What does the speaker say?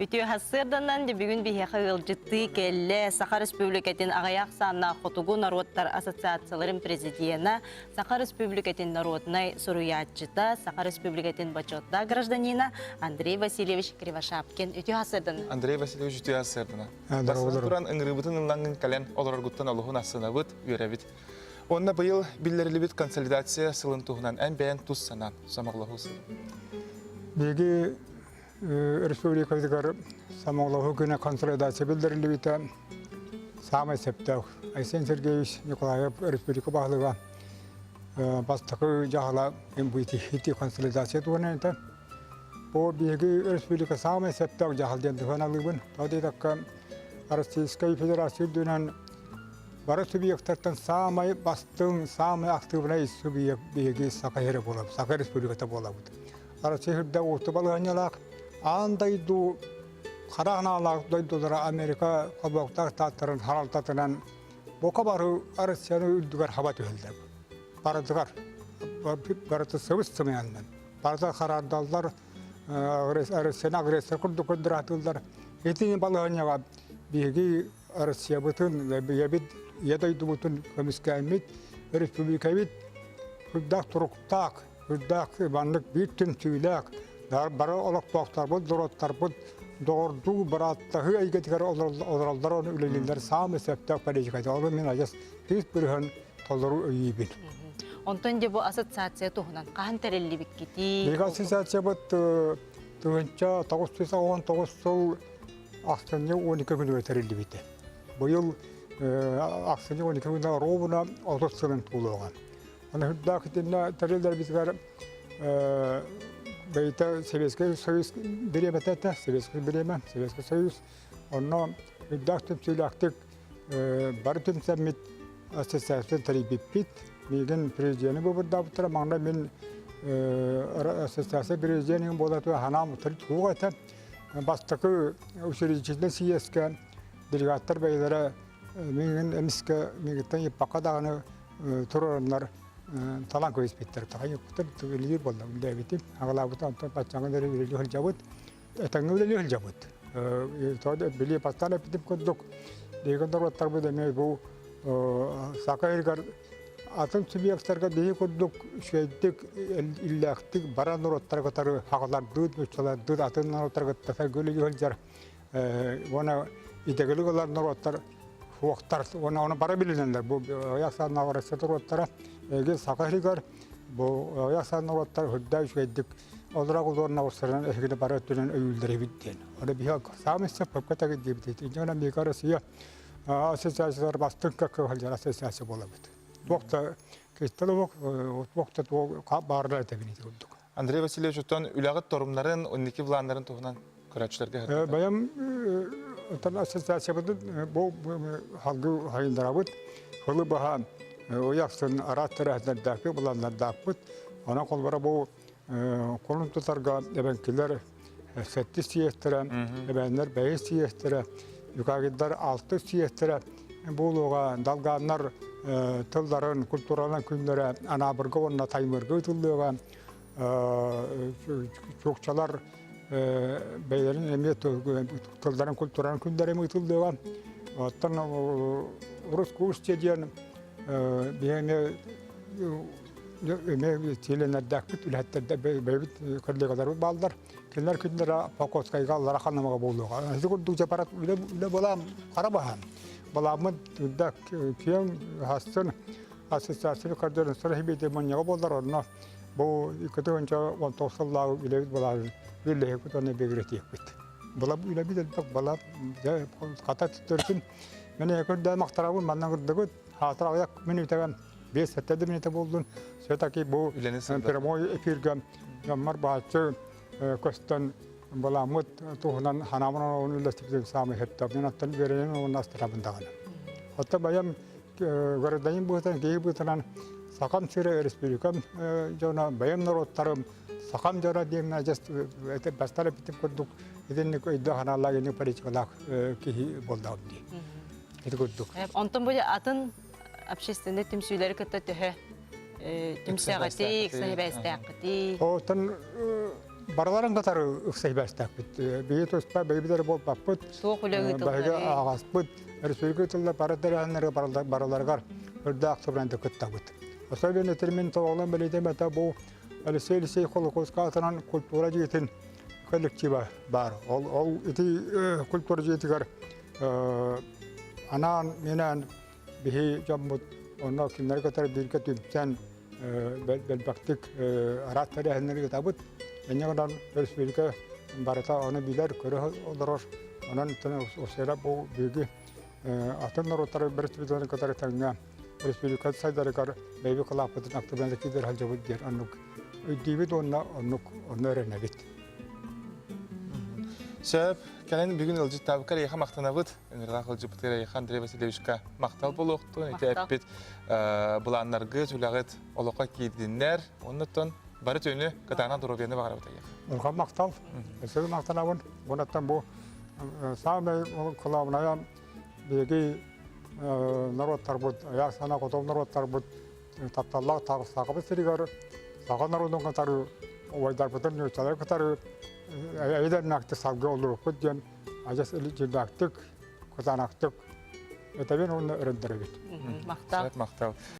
Үтүө сарсыарданан бүгүн биһиэхэ ыалдьыттыы кэллэ Саха Республикатын аҕыйах ахсааннаах хотугу норуоттар ассоциацияларын президена, Саха Республикатын народнай суруйааччыта, Саха Республикатын бочуоттаах гражданина Андрей Васильевич Кривошапкин. Үтүө сарсыарданан. Андрей Васильевич үтүө сарсыарданан. Бастатан туран ыҥырыыбытын ыллаҥҥын кэлэн олороргуттан олуһун астынабыт, үөрэбит. Уонна быйыл биллэриллибит консолидация сылын туһунан эн бэйэн тус санаан сомоҕолоһуу сылы. Биһиги Республикабытыгар сомоҕолоһуу күнэ консолидация биллэриллибитэ саамай сөптөөх. Айсен Сергеевич Николаев республика баһылыга бастакы дьаһала ити консолидация туһунан этэ. Бу биһиги республика саамай сөптөөх дьаһал диэн туһаналыыбын. Тоҕо диэтэххэ, Российскай Федерация үрдүнэн бары субъектартан саамай бастыҥ, саамай актыыбынай субъект биһиги Саха сирэ буолабыт, Саха Республиката буолабыт. Россия үрдэ уустук балаһыанньалаах аан дойду хара анаалаах дойдулара Америка холбоһуктаах штаттарын харалтатынан бука бары Россияны үрдүгэр хаба түһэллэр. Барытыгар барыта сыбыс сымыйаннан. Барыта хараардаллар Россияны агрессор курдук көрдөрө Итини балаһыанньаҕа биһиги Россиябытын, бэйэбит Ийэ дойдубутун көмүскээммит, республикабыт үрдээх туруктаах Үрдээх маннык биир түмсүүлээх, бары олохтоохторбут, доруоттарбыт доҕордуу, бырааттаһыы эйгэтигэр олороллор уонна үлэлииллэр саамай сөптөөх политиката. Ол мин адьас тыыс бырыһан толору өйүүбүн. Онтон дьэ бу ассоциация туһунан хаһан тэриллибиккитий? Биһиги ассоциациябыт 1999 сыл ахсынньы 12 күнүгэр тэриллибитэ. Быйыл ахсынньы 12 күнүгэр ровно 30 сылын туолуоҕа. Аны үрдээх итиннэ тэриллэрбитигэр бэйэтэ Советскай Союз бириэмэтэ этэ, Советскай бириэмэ, Советскай Союз. Онно үрдээх түмсүүлээхтик бары түмсэммит ассоциация тэрийбиппит. Миигин президени быбырдаабыттара, маҥнай мин ассоциация президенин буола ханаам туох этэ. Бастакы учредительнай съезкэ делегаттар бэйэлэрэ миигин эмискэ миигиттэн ыйыппакка даҕаны туруораннар талан көбүспүттэр. Таҕайыппытым үлэлиир буолла үлэлээбитим. Аҕалаабыта онтон баччаҥҥа диэри үлэлии сылдьабыт. Этэҥҥэ үлэлии сылдьабыт. Били бастаан эппитим курдук, биһиги норуоттарбыт эмиэ бу Саха сиригэр атын субъектарга биһи курдук үчүгэйдик, иллээхтик барар норуоттары кытары хаҕалардыын, нууччалардыын атын норуоттары кытта сэргии сылдьар уонна итэҕэли ылар норуоттар суохтар уонна ону бары билинэллэр. Бу аҕыйах сааннаах Россия норуоттара эги Саха сиригэр бу аҕыйах саан норуоттар үрдэ үчүгэйдик олорор олорон оҕустарынан эһигини бары өттүнэн өйүүллэр эбит диэн. Ону биһи саамай сөпкө тагы диэбит. Инньэ биһиги Россия ассоциациялар бастыҥ кэккэ сылдьар ассоциация буолабыт. Туох да кистэл олох, туох да туох баарына этэбин ити курдук. Андрей Васильевич, оттон үлэҕит торумнарын, инники планнарын туһунан көрөөччүлэргэ Бэйэм оттон ассоциациябытын бу халгы хайындарабыт. Хылы баһа уйахсын араас тэрээһиннэрдээхпит, былааннардаахпыт. Онон холбора бу кулун тутарга эбэҥкилэр сэттис съезтэрэ, эбээннэр бэһис съезтэрэ, юкагирдар алтыс съезтэрэ буолуоҕа далгааннар тылларын, культураларын күннэрэ Анаабырга уонна Таймырга ыытыллыаҕа. Чукчалар бэйэлэрин эмиэ тылларын культураларын күннэрэ ыытыллыаҕа. Оттон Рускустья диэн биһиги эмиэ чилиэннэрдээхпит, үлэһиттэрдэ бэйэбит коллегаларбыт бааллар. Кинилэр күннэрэ Покровскайга аллара ханамаҕа буолуоҕа. Ити курдук дьапарат үлэ үлэ былаан хара баһаан. Балааммыт үрдэ киэҥ хассын ассоциация көрдөрөн хибиити мунньаҕа буоллар онно бу 2019 сыллааҕы үлэбит былаанын үллэһикпит уонна бигэрэтиэхпит. Была үлэбит элбэх бала хата төрүтүн мен көрдөөн махтарабын манна кырдыгыт хаатыр аҕыйах мүнүүтэҕэ 5-7 да мүнүүтэ буоллун все-таки бу прямой эфиргэ дьоммор бааччы көстөн балааммыт туһунан ханаамын ону үллэстибитин саамай сөптөөх. Мен оттон үөрэнэн уонна астарабын даҕаны. Оттон байам гражданин быһыытынан, киһи быһыытынан Сахам сирэ республикам дьоно, бэйэм норуоттарым, сахам дьоно диэн бастар эппитим курдук итинник өйдөөх аналлаах инник политикалаах киһи буоллаҕым дии. Ити курдук. Онтон бу атын общественный түмсүүлэри кытта төһө түмсэҕитий, сыһыбэстээххитий? Оттон Барыларын кытары ыксайбастаахпыт. Биһи туспа бэйбит буолбаппыт. Туох үлэ ыытыллар? Биһиги ааҕаспыт. Республика тылла бары тэрээһиннэргэ барыларыгар үрдээх субренды кыттабыт. Особенно термин тоҕолон бэлиэтим это бу Алексей Алексей Холокоска атынан культура дьиэтин коллектива баар. Ол, ол ити культура дьиэтигэр анаан минээн биһи дьоммут онно кинилэри кытары бииргэ түмсэн бэлбэктик араас тэрээһиннэри ыытабыт. Инньэ гынан өрөспүүбүлүкэ барыта ону билэр, көрө олорор. Онон осера бу биһиги атын норуоттары өрөспүүбүлүкэни кытары тэҥҥэ республика сайдарыгар бэйби кылааппытын актыбынан киирэр сылдьабыт диэн оннук өйдүүбүт уонна оннук онно эрэнэбит. Сөп, кэлэн бүгүн ыалдьыттаабыккар эйиэхэ махтанабыт. Ыҥырылаах ыалдьыппытыгар эйиэхэ Андрей Васильевичка махтал буолуохтун. Ити эппит былааннаргыт, үлэҕит олоххо киирдиннэр. Оннуттан бары түүнү кытаанах доруобуйаны баҕарабыт эйиэхэ. Улахан махтал. Өссө махтанабын. Онуттан бу саамай кылаабынайа биһиги норуоттарбыт, айар сана хотон норуоттарбыт тапталлаах Сахабыт сиригэр саха норуотун кытары убайдарбытын нууччалары кытары эйдэрнэхтик салгыы олоруохпут диэн адьас дьиҥнээхтик, кытаанахтык этэбин уонна өрөндөрөбүт. Махтал. Махтал.